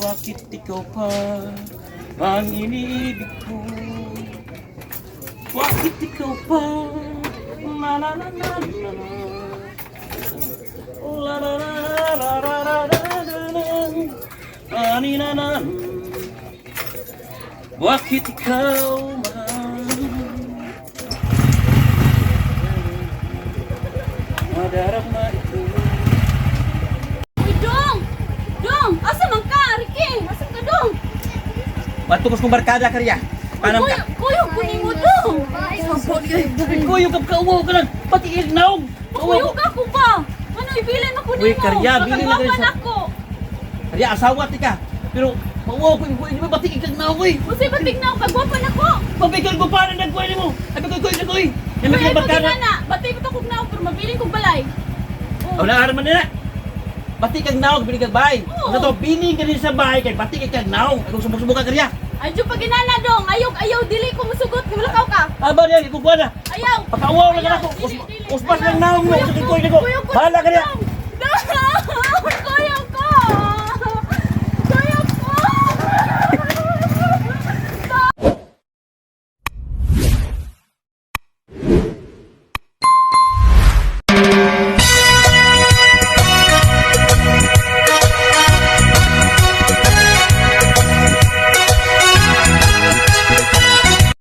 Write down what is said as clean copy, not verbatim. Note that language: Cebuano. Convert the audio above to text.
Bakit ikaw pa ang iniibig ko? Bakit ikaw pa? La la la la la la. La la la la la la la la la. Ani na na. Bakit ikaw mahal? Madarama ito. Uy, Dong! Dong! Asa man ka, Ricky? Asa ka, Dong? Bato kong barkada karya. Panam ka. Kuyog ko nimo, Dong! Kuyog ka kauwaw ka lang. Pati ignaw. Kuyog ako ba? Ano, ibilin ako nimo? Uy, karya, bilin na Makagwapan kayo sa- ako. Karya asawa ti ka. Pero mauwaw ko yung mo pati ignaw ko eh. Unsay batig na ako, kagwapan ako. Pabigal ko pa na nagkuha nimo. Ay pagkuy ko nagkuy. Yan Uy, may ay barkada. pagina na. Batay ko to kog naog, pero mabilin kog balay. Oh. Wala araman nila. Bati kag naog, bili kag bahay. Oo. Sa to bili ka rin sa bahay kay bati kag naog. Kung subok-subok ka karya. Ay, dyan pag ginana, Dong. Ayaw, ayaw, dili ko musugot. Mulakaw ka. Aba niya ikukuha na. Ayaw. Pakauwaw lang Ayaw, ako. dili, dili. Uspas Ayaw. lang naog mo. Kuyog Sa ko, kuy ko. kuyog ko, Bahala ka niya. Dong. Dong!